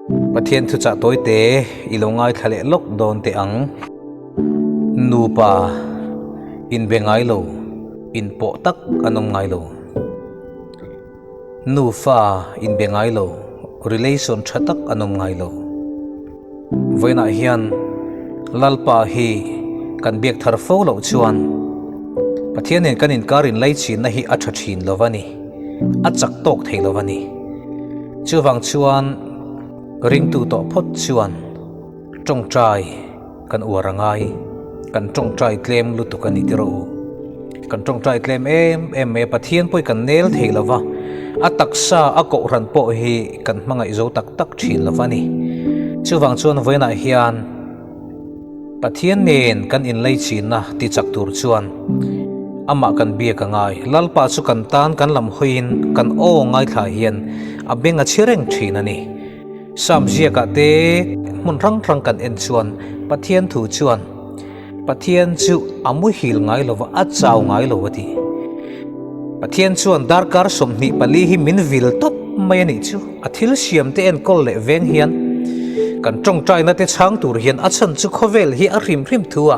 Pathian thuchah tawite i lo ngaithla leh lawk dawn teh ang. Nupa inbe ngai lo, inpawh tak an awm ngai lo. Nufa inbe ngai lo, relation tha tak an awm ngai lo. Vawiinah hian Lalpa hi kan biak thar fo loh chuan Pathian nen kan inkar inlaichinna hi a tha thin lo va ni, a chak tawk thei lo va ni. Chuvang chuan ringtu tawh phawt chuan tawngtai kan uar a ngai, kan tawngtai tlem lutuk a ni tirh u. Kan tawngtai tlem em em mai a, Pathian pawh hi kan nel thei lo va, a taksa a kohhran pawh hi kan hmangaih zo tak tak thin lo va ni. Chuvang chuan vawiinah hian Pathian nen kan inleichhinna ti chak tur chuan amah kan biak a ngai. Lalpa chu kan tan kan lam hawiin kan aw ngaithla hian a beng a chhi reng thin a ni. Psalm ziakah te hmun hrang hrang kan en chuan Pathian thu chuan Pathian chu a muhil ngai lo va, a chau ngai lo a ti. Pathian chuan darkar 24 hi min vil tawp mai a nih chu. A thil siam te enkawl leh veng hian kan tawngtaina te chhang tur hian a chhan chu khawvel hi a hrim hrim thu a,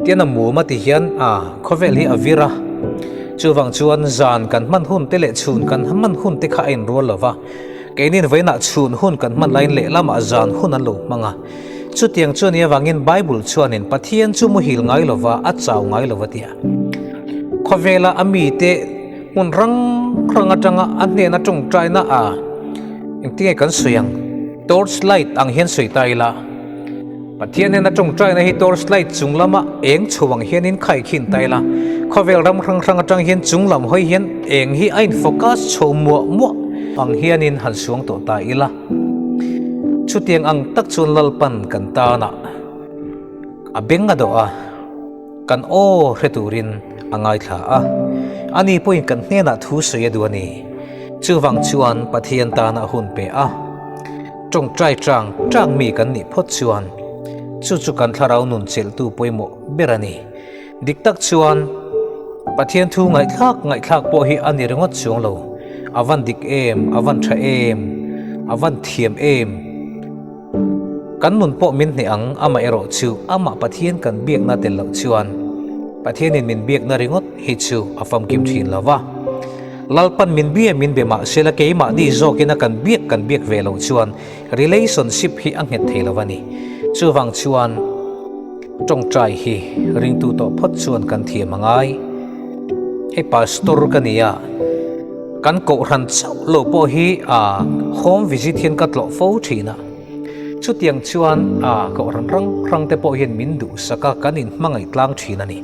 tian a mum a ti hian a khawvel hi a vir a. Chuvang chuan zan kan hman hun te leh chhun kan hman hun te kha a inrual lo va, keinin vawiinah chhun hun kan hman laiin lehlamah zan hun an lo hmang a. Chutiang chu a nih avangin Bible chuanin Pathian chu muhil ngai lova, a chau ngai lova tia. Khawvela a mite hmun rang rang atanga a hnena tawngtaina a engtinge kan sawi ang? Torch light ang hian sawi ta ila. Pathian hnena tawngtaina hi torch light chung lama eng chho ang hianin khaikhin ta ila. Khawvel ram hrang hrang atang hian chung lam hawi hian eng hi a in focus chho muah muah ang hianin han suang tawh ta ila. Chutiang ang tak chuan Lalpan kan tanah a beng a dawh a, kan aw hre turin a ngaithla a. Ani pawhin kan hnenah thu sawi a duh a ni. Chuvang chuan Pathian tana hun pe a, tawngtai tang tang mi kan nih phawt chuan chu chu kan thlarau nun chelhtu pawimawh ber a ni. Dik tak chuan Pathian thu ngaihthlak ngaihthlak pawh hi a ni ringawt chuang lo. A van dik em, a van tha em, a van thiam em. Kan nun pawh min hneh ang, amah erawh chu amah Pathian kan biakna tel loh chuan Pathianin min biakna ringawt hi chu a famkim thin lo va. Lalpan min bia min be mah sela keimahni zawkin a kan biak kan biak ve loh chuan Relationship hi a nghet thei lo a ni. Chuvang chuan tawngtai hi ringtu tawh phawt chuan kan thiam a ngai. Hei pastor ka ni a, kan kohhran chauh lo pawh hi a home visit hian ka tlawh fo thin a. Chutiang chuan a kohhran hrang hrang te pawh hian min duhsak a, kan inhmangaih tlang thin a ni.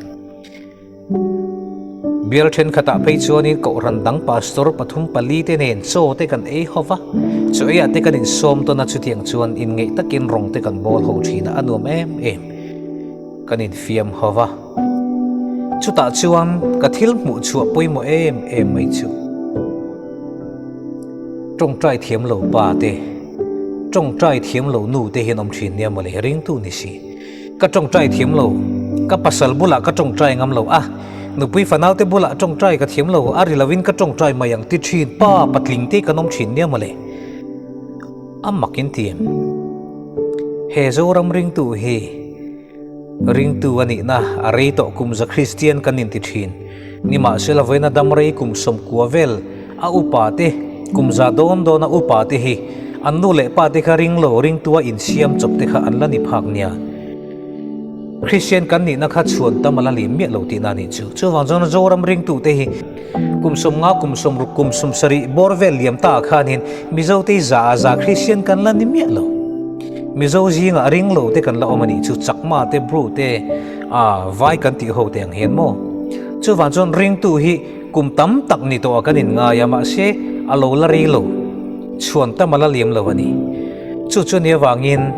Bial thenkhatah phei chuanin kohhran dang pastor pathum pali te nen chaw te kan ei ho va, chaw eiah te kan insawm tawn a, chutiang chuan inngeih takin rawng te kan bawl ho thin a, a nuam em em. Kan infiam ho va. Chutah chuan ka thil hmuh chhuah pawimawh em em mai chu tawngtai thiam lo pa te, tawngtai thiam lo nu te hian awm thin nia mawle, ringtu ni si. Ka tawngtai thiam lo, ka pasal bulah ka tawngtai ngam lo a, nupui fanau te bulah tawngtai ka thiam lo, a ri lovin ka tawngtai mai ang ti thin pa patling te kan awm thin nia mawle. A mak in ti em? He Zoram ringtu hi ringtu a nihna a rei tawh kum za Kristian kan inti thin. Nimahsela vawiina dam rei kum 90 vel a upa te, kum za dawn dawna upa te hi an nu leh pa te kha ring lo ringtua insiam chawp te kha an la ni phak nia. Kristian kan nihna kha chhuan tam a la lim miah lo tihna a nih chu. Chuvang chuan Zoram ringtu te hi kum 50, kum 60, kum 70 bawr vel liam ta ah khanin Mizo te hi za a za Kristian kan la ni miah lo. Mizo zingah ring lo te kan la awm a nih chu, Chakma te, Bru te, a vai kan tih ho te ang hian maw. Chuvang chuan ringtu hi Kum tam tak ni tawh a kan inngai a, mahse a lo la rei lo, chhuan tam a la liam lo a ni. Chu chu ni avangin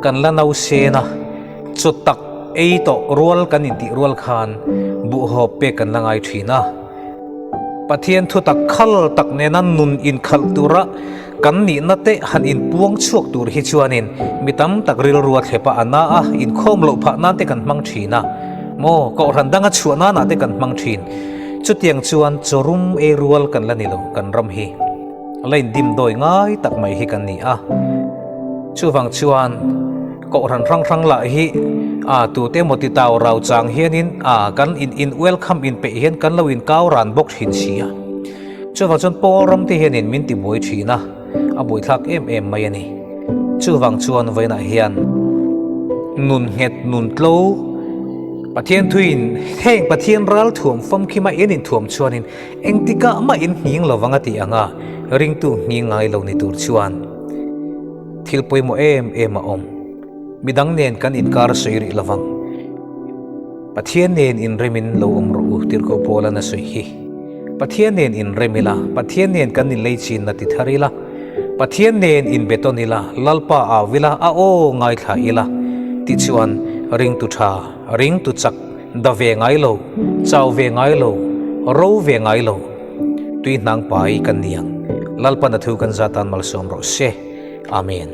kan la no sen a, chaw tak ei tawh rual kan intih rual khan buhhawp pek kan la ngai thin a. Pathian thutak khal tak nena nun inkhalh tura kan nihna te han inpuang chhuak tur hi chuanin mi tam tak rilrua thlepa a na a, inkhawm loh phah nan te kan hmang thin a, maw kohhran danga chhuah nanah te kan hmang thin. Chutiang chuan chawrum ei rual kan la ni lo, kan ram hi la indim dawi ngai tak mai hi kan ni a. Chuvang chuan kohhran hrang hrang lah hi a tute emaw ti tau rau chang hianin a kan in in welcome in peih hian kan lo in kau ran bawk thin si a. Chuvang chuan pawl ram te hianin min ti buai thin a, a buaithlak em em mai a ni. Chuvang chuan vawiinah hian nun nghet nun tlo Pathian thuin heng Pathian ral thuam famkhima en inthuam chuanin Engtikah mah in nghing lo vang a tih ang a, ringtu nghing ngai lo ni tur chuan thil pawimawh em em a awm. Midang nen kan inkar sawi rih lo vang. Pathian nen inremin lo awm rawh u tirhkoh Paula'n a sawi hi. Pathian nen inrem ila, Pathian nen kan inlei chinna ti thar ila, Pathian nen inbetawn ila, Lalpa au ila, a aw ngaithla ila, tichuan ringtu tha, ringtu chak, Da ve ngai lo, chau ve ngai lo, ro ve ngai lo, tui hnang pai kan ni ang. Lalpan a thu kan zat tan malsawm rawh se. Amen.